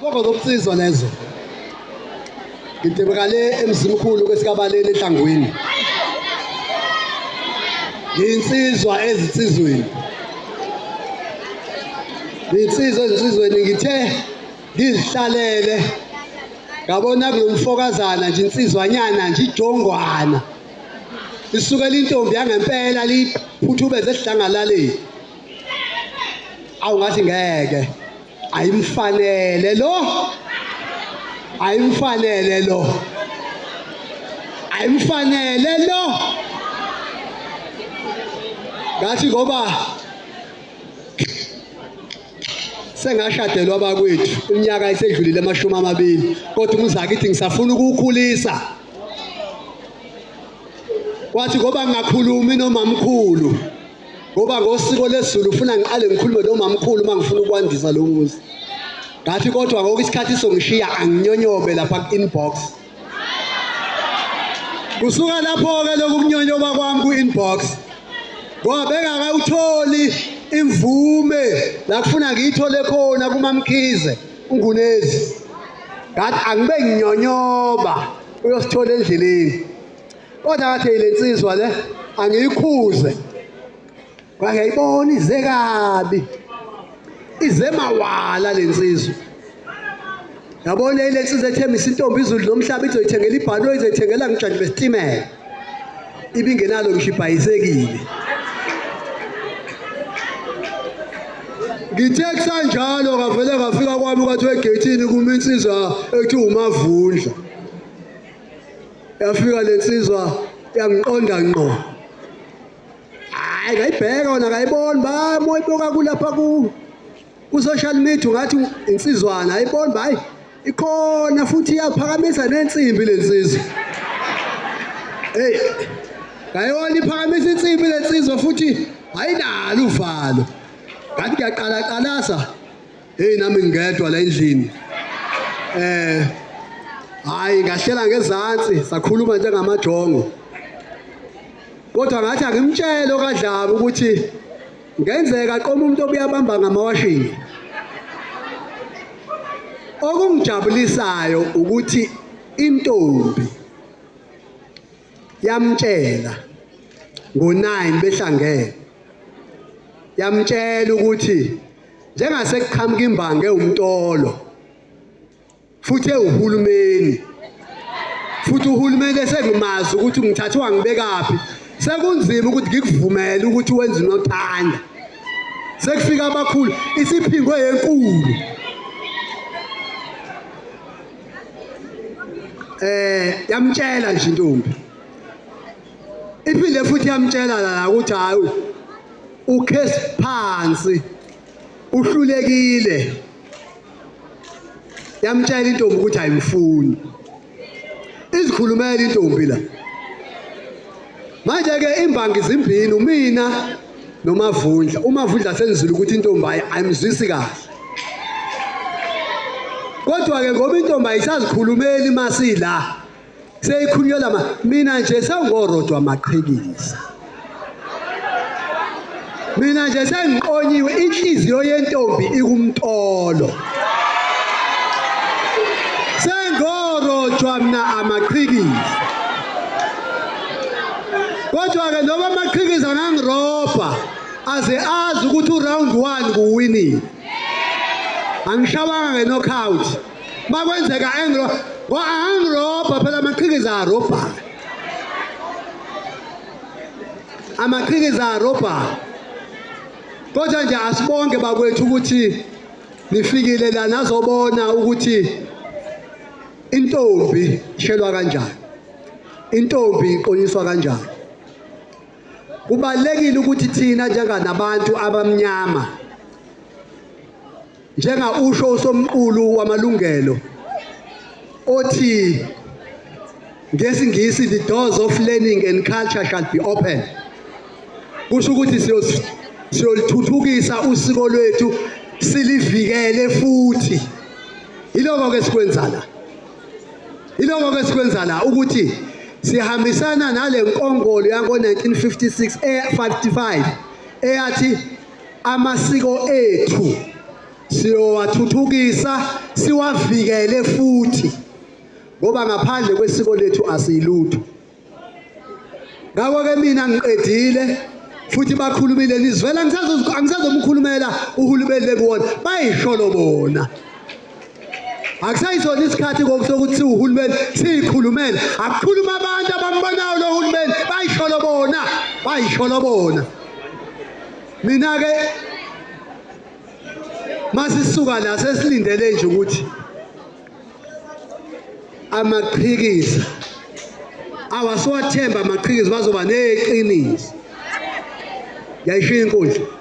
Izibongo zobunsizwa lezo. Ngidibukale eMzimkhulu kwesikabaleni eNhlangwini. Ngiyinsizwa ezinsizweni. Ngiyinsizwa ezinsizweni ngithe ngizihlalele ngabona kunomfokazana nje insizwanyana nje ijongwana. Isukela intombi yangempela liphuthubeze esidlangalaleni. Awu ngathi ngeke. Ayimfanele lo, ayimfanele lo, ayimfanele lo. Ngathi ngoba sengashadelwa abakwethu iminyaka isedlulile 20, kodwa umzakithi ngisafuna ukuwukhulisa. Kwathi ngoba ngingakhulumi nomamkhulu, ngoba ngosiko lesiZulu ufuna ngiqale ngikhulume nomamkhulu uma ngifuna ukwandisa lo muzi. Ngathi kodwa ngoku isikhathi songishiya anginyonyobe lapha ku-inbox. Kusuka lapho-ke lokhu kunyonyoba kwami ku-inbox, ngoba bengakawutholi imvume la kufuna ngiyithole khona kuMaMkhize uNgunezi. Ngathi angibe nginyonyoba uyosithola endleleni. Kodwa ngathi le nsizwa le angiyikhuze. Ngiyayibona ize kabi. Ize mawala le nsizwa. Yabona ile nsizwa ethembisa intombi izulu nomhlaba izoyithengela ibhanoyi, izoyithengela ngijantshi besitimela. Ibingenalo ngisho ibhayisekile. Ngithe kusanjalo ngavele ngafika kwami kwathiwa egeyithini kuma insizwa ekuthiwa uMavundla. Yafika le nsizwa yangiqonda ngqo. Hayi ngayibheka wona ngayibona ba moyibuka kulapha ku ku-social media ungathi insizwana ayiboni ba hayi ikhona futhi iyaphakamisa nensimbi le nsizwa. Hey ngayibona iphakamisa insimbi le nsizwa futhi ayinalo uvalo. Ngathi ngiyaqala qalasa. Hey nami ngingedwa la endlini. Hayi ngahlela ngezansi sakhuluma njengamajongo. Kodwa ngathi angimtshele okaDlaba ukuthi ngenzeka qoma umuntu obuya bamba ngamawashini. Okungijabulisayo ukuthi intombi yamtshela ngo-9 behlangene, yamtshela ukuthi njengasekuqhamuka imbangi ewumtolo futhi ewuhulumeni, futhi uhulumeni esengimazi ukuthi ngithathe wangibekaphi, sekunzima ukuthi ngikuvumele ukuthi wenze unothanda. Sekufika abakhulu, isiphingwe yenkulu. Yamtshela nje intombi, iphinde futhi yamtshela la ukuthi hayi ukhesi phansi uhlulekile. Yamtshela intombi ukuthi ayimfuni, izikhulumela intombi la. Manje ke imbangi zimbini, umina noMavundla. UMavundla senzile ukuthi intombi ayimzwisi kahle, kodwa ke ngoba intombi ayisazikhulumeli masila seyikhulunyelwa ma mina nje sengorojwa amaqhikiza, mina nje sengiqonyiwe, inhliziyo yentombi ikumtolo, sengorojwa mina amaqhikiza. Kodwa ke noma amaqhikiza angangirobha aze azi ukuthi uround 1 kuwinile, angishawanga nge-knockout. Makwenzeka engro angirobha phela amaqhikiza arobha, amaqhikiza arobha. Kodwa nje asibonke bakwethu ukuthi nifikile la nazobona ukuthi intombi ishelwa kanjani, intombi iqonyiswa kanjani. Kubalekile ukuthi thina njenganabantu abamnyama, njenga usho usomqulu wamalungelo othi ngesiNgisi the doors of learning and culture shall be open, kusho ukuthi siyolithuthukisa usiko lwethu silivikele futhi. Yiloko ke sikwenza la, yiloko ke sikwenza la, ukuthi sihambisana nale nkongolo yango 1956 e 55 eyathi amasiko ethu. Siyowathuthukisa siwavikele futhi ngoba ngaphandle kwesiko lethu asiyilutho. Ngakho-ke mina ngiqedile futhi bakhulumile nizwela angisazomkhulumela uhulumeni bekuwona bayisholo bona. Akusayisona isikhathi kokuthi uhulumeni siyikhulumele akukhuluma abantu abambonayo lo hulumeni bayisholo bona bayisholo bona. Mina-ke masisuka la sesilindele nje ukuthi amaqhikiza awasiwathemba amaqhikiza bazoba neqiniso. Ngiyayishiya inkundla.